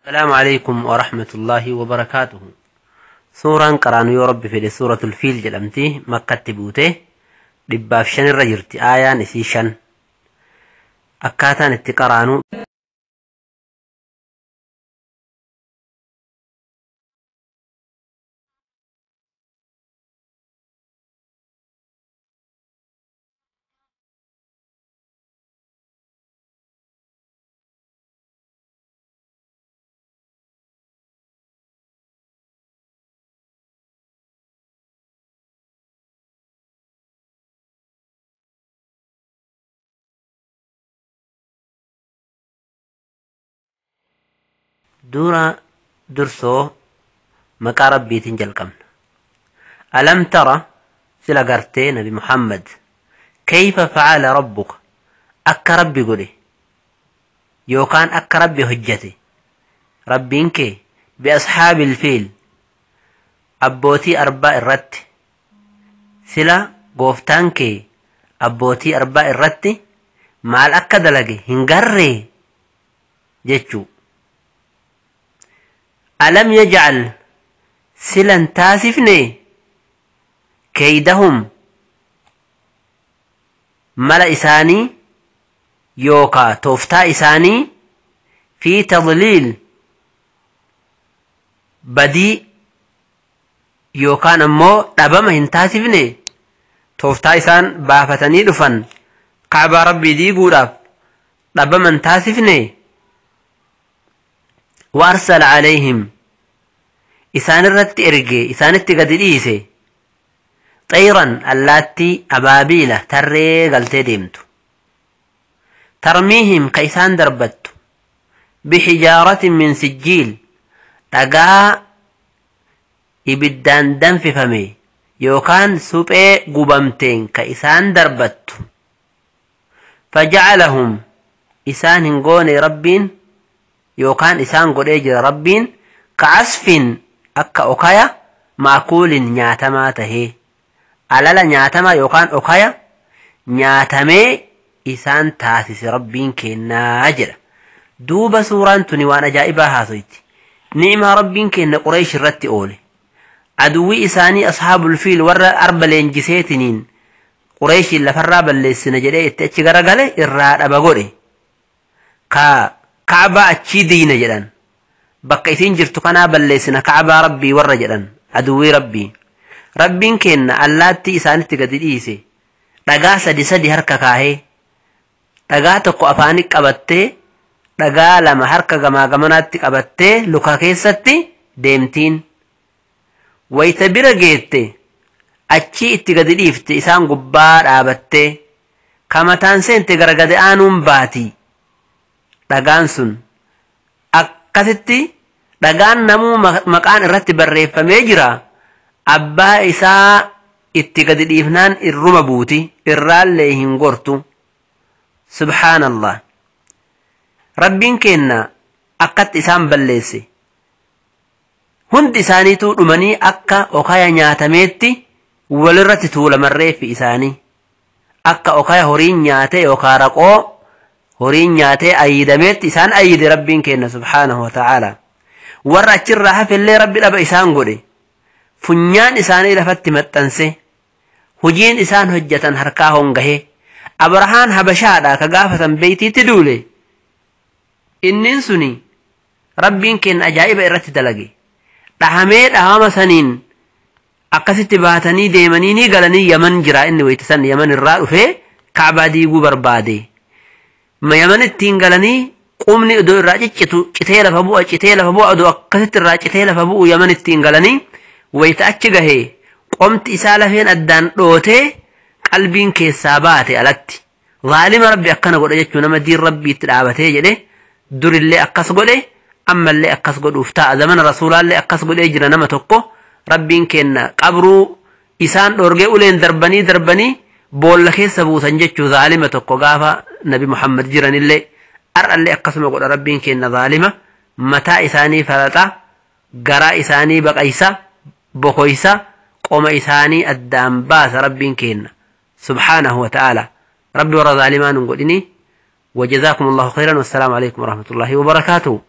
السلام عليكم ورحمة الله وبركاته. Suuraan qaraanu yoo rabbi fedhe suuratul fiil jedhamti. Makkatti buute, 105 irra jirti, aayaan isii 5. Akkaataan itti qaraanu dura dursoo maqaa rabbiitiin jalqabna. Alam tara, sila gartee nabi Muhammad, kayfa facala rabbuka, akka rabbi godhe yookaan akka rabbi hojjate rabbiin kee, biashaabil fiil, abbootii arbaa irratti. Sila gooftaan kee abbootii arbaa irratti maal akka dalage hin garree jechuu. Alam yajcal, silan taasifne, keeydahum, mala isaanii yookaa tooftaa isaanii, fi tadliil, badii yookaan ammoo dhabama hin taasifne? Tooftaa isaan baafatanii dhufan kaabaa rabbii diiguudhaaf dhabama hin taasifne? Wa arsala calayhim, isaan irratti erge, isaanitti gadi dhiise, xayran, allaattii, abaabiila, tarree galtee deemtu, tarmiihim, ka isaan darbattu, bixijaaratin min sijjiil, dhagaa ibiddaan danfifame yookaan suphee gubamteen ka isaan darbattu. Fajacalahum, isaan hin goone rabbiin yookaan isaan godhee jira rabbiin, ka'asfin, akka okaya, maakuulin, nyaatamaa tahee, alala nyaatamaa yookaan okaya nyaatamee isaan taasise rabbiin kennaa jedha. Duuba suuraan tuni waan ajaa'ibaa haasoyti. Ni'imaa rabbiin kenna Qureesh irratti oole. Aduwwii isaanii ashaabul fiil, warra arba leenjiseetiniin Qureeshiin lafarraa balleessina jedhee itti achi garagale, irraa dhaba godhe. Ka Ka'baa achii diina jedhan, bakka isiin jirtu kanaa balleessina Ka'baa rabbii warra jedhan, aduwwii rabbii. Rabbiin kenna allaattii isaanitti gadi dhiise. Dhagaa sadi sadi harka kaahee, dhagaa tokko afaanii qabattee, dhagaa lama harka gamaa gamanaatti qabattee luka keessatti deemtiin. Wayita bira geette achii itti gadi dhiifte, isaan gubbaa dhaabattee kamataan seente gara gadi aanuun baati. Dhagaan sun akkasitti dhagaan namuu maqaan irratti barreeffamee jira. Abbaa isaa itti gadi dhiifnaan irruma buuti, irraallee hin gortu. Subhaanallah. Rabbiin kenna akkatti isaan balleesse. Hundi isaaniituu dhumanii akka okaya nyaatameetti walirratti tuulaman reeffi isaanii. Akka okaya horiin nyaate yookaan raqoo horiin nyaatee ayyidameetti isaan ayyide rabbiin kenna subhaanahu wa ta'ala. Warra achirraa hafellee rabbi dhaba isaan godhe. Funyaan isaanii lafatti maxxanse. Hojiin isaan hojjetan harkaa hongahe. Abrahaan Habashaadha ka gaafatan beeytiitti duule. Innin suni rabbiin kenna ajaa'iba irratti dalage. Dhahamee dhahama saniin akkasitti baatanii deemanii ni galanii Yaman jira inni wayita san Yaman irraa dhufee Kaabaa diiguu barbaade. Yaman ittiin galanii qubni iddoo irraa ciccitu citee lafa bu'a, citee lafa bu'a, odoo akkasitti irraa citee lafa bu'u Yaman ittiin galanii wayita achi gahee qomti isaa lafeen addaan dhootee qalbiin keessaa baate alatti. Zaalima rabbi akkana godhe jechuun nama diin rabbii itti dhaabatee jedhe. Durillee akkas godhe, ammallee akkas godhuuf ta'a. Zamana rasuulaallee akkas godhee jira. Nama tokko rabbiin kenna qabruu isaan dhoorgee uleen darbanii darbanii boolla keessa buusan jechuu, zaalima tokko gaafa nabi Muhammad jiranillee. Har'allee akkasuma godha rabbiin kenna. Zaalima mataa isaanii falaxa, garaa isaanii baqaysa, bokoysa, qoma isaanii addaan baasa rabbiin kenna subhaanahu wa ta'ala. Rabbi warra zaalimaa nun godhini. وجزاكم الله خيرا، والسلام عليكم ورحمة الله وبركاته.